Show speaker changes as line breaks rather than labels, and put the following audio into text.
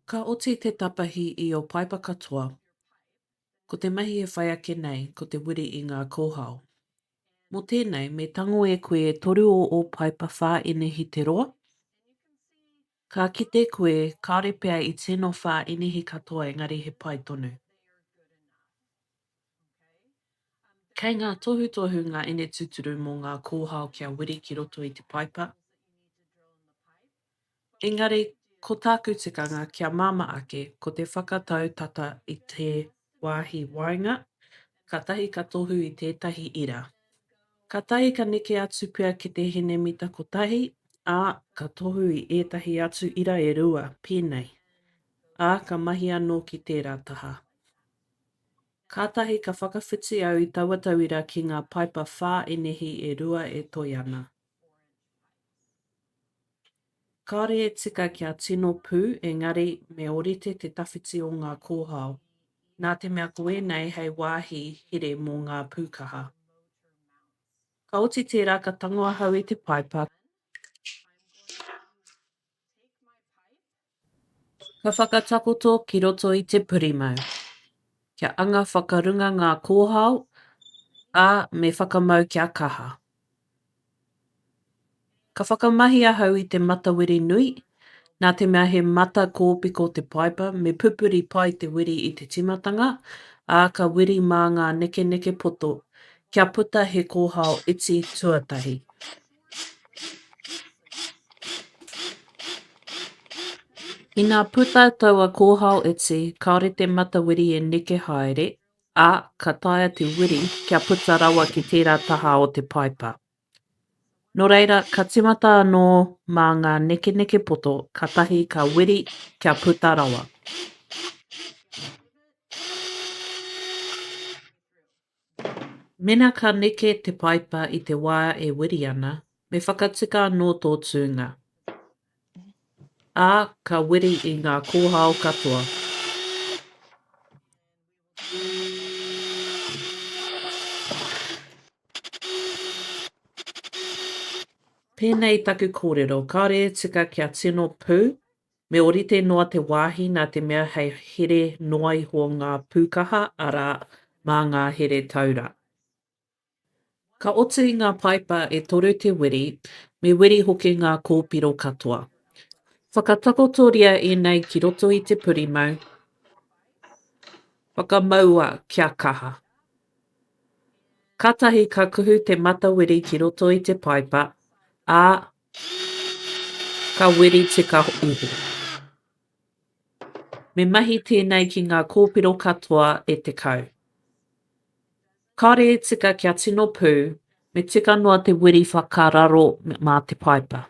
Ka oti te tapahi i ō paipa katoa, ko te mahi e whai ake nei ko te wiri i ngā kōhao. Mō tēnei, me tango e koe e toru o ō paipa whā-inihi te roa. Ka kite koe, kāore pea i tino whā-inihi katoa engari he pai tonu. Kei ngā tohutohu ngā ine tūturu mō ngā kōhao kia wiri ki roto i te paipa. Engari, ko tāku tikanga kia māmā ake, ko te whakatau tata i te wāhi waenga, kātahi ka tohu i tētahi ira. Kātahi ka neke atu pea ki te henemita kotahi, ā, ka tohu i ētahi atu ira e rua, pēnei. Ā, ka mahi anō ki tērā taha. Kātahi ka whakawhiti au i taua tauira ki ngā paipa whāenehi e rua e toe ana. Kāore e tika kia tino pū, engari me ōrite te tawhiti o ngā kōhao, nā te mea ko ēnei hei wāhi here mō ngā pūkaha. Ka oti tērā ka tango ahau i te paipa, ka whakatakoto ki roto i te purimau, kia anga whakarunga ngā kōhao, ā, me whakamau kia kaha. Ka whakamahi ahau i te mata wiri nui, nā te mea he mata kōpiko te paipa, me pupuri pai te wiri i te tīmatanga, ā, ka wiri mā ngā nekeneke poto, kia puta he kōhao iti tuatahi. Ina puta taua kōhao iti, kāore te mata wiri e neke haere, ā, ka taea te wiri kia puta rawa ki tērā taha o te paipa. Nō reira, ka tīmata anō mā ngā nekeneke poto, kātahi ka wiri kia puta rawa. Mēnā ka neke te paipa i te wā e wiri ana, me whakatika anō tō tūnga. Ā, ka wiri i ngā kōhao katoa. Pēnei taku kōrero, kāore e tika kia tino pū, me ōrite noa te wāhi nā te mea hei here noa iho ngā pūkaha, arā, mā ngā here taura. Ka oti i ngā paipa e toru te wiri, me wiri hoki ngā kōpiro katoa. Whakatakotoria ēnei ki roto i te purimau, whakamaua kia kaha. Katahi ka kuhu te mata wiri ki roto i te paipa, ā, ka wiri tika iho. Me mahi tēnei ki ngā kōpiro katoa e 10. Kāore e tika kia tino pū, me tika noa te wiri whakararo mā te paipa.